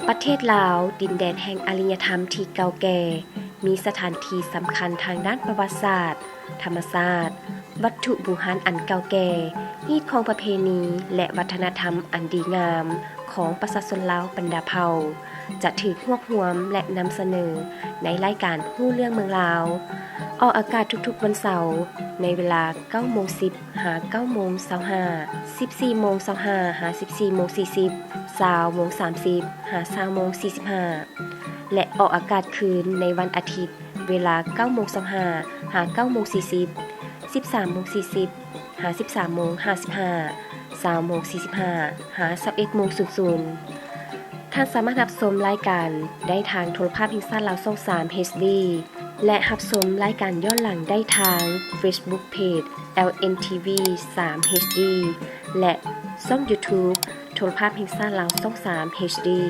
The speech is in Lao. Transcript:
ປະເທດລາວ, ດິນແດນແຫ່ງອາລິຍະທຳທີ່ເກົ່າແກ່, ມີສະຖານທີ່ສຳຄັນທາງດ້ານປະຫວັດສາດ, ທຳມະຊາດ, ວັດຖຸບູຮານອັນເກົ່າແກ່, ຮີດຄອງປະເພນີ ແລະ ວັດທະນະທຳອັນດີງາມຂອງປະຊາຊົນລາວບັນດາເຜົ່າ ຈະຖືກຮວບຮວມ ແລະ ນຳສະເໜີໃນລາຍການຮູ້ເລື່ອງເມືອງລາວ, ອອກອາກາດທຸກໆວັນເສົາ ໃນເວລາເກົ້າໂມງສິບ ຫາ ເກົ້າໂມງຊາວຫ້າ, ສິບສີ່ໂມງຊາວຫ້າ ຫາ ສິບສີ່ໂມງສີ່ສິບ, ຊາວໂມງສາມສິບ ຫາ ຊາວໂມງສີ່ສິບຫ້າ ແລະ ອອກອາກາດຄືນໃນວັນອາທິດ ເວລາເກົ້າໂມງຊາວຫ້າ ຫາ ເກົ້າໂມງສີ່ສິບ, ສິບສາມໂມງສີ່ສິບ ຫາ ສິບສາມໂມງຫ້າສິບຫ້າ, ຊາວໂມງສີ່ສິບຫ້າ ຫາ ຊາວເອັດໂມງສູນສູນ. ທ່ານສາມາດຮັບຊົມລາຍການໄດ້ທາງໂທລະພາບແຫ່ງຊາດລາວຊ່ອງສາມ ເອດດີ ແລະ ຮັບຊົມລາຍການຍ້ອນຫຼັງໄດ້ທາງ Facebook Page ແອລເອັນ ທີ ວີ ສາມ ເອດດີ ແລະ ຊ່ອງ YouTube ໂທລະພາບແຫ່ງຊາດລາວຊ່ອງສາມ ເອດດີ.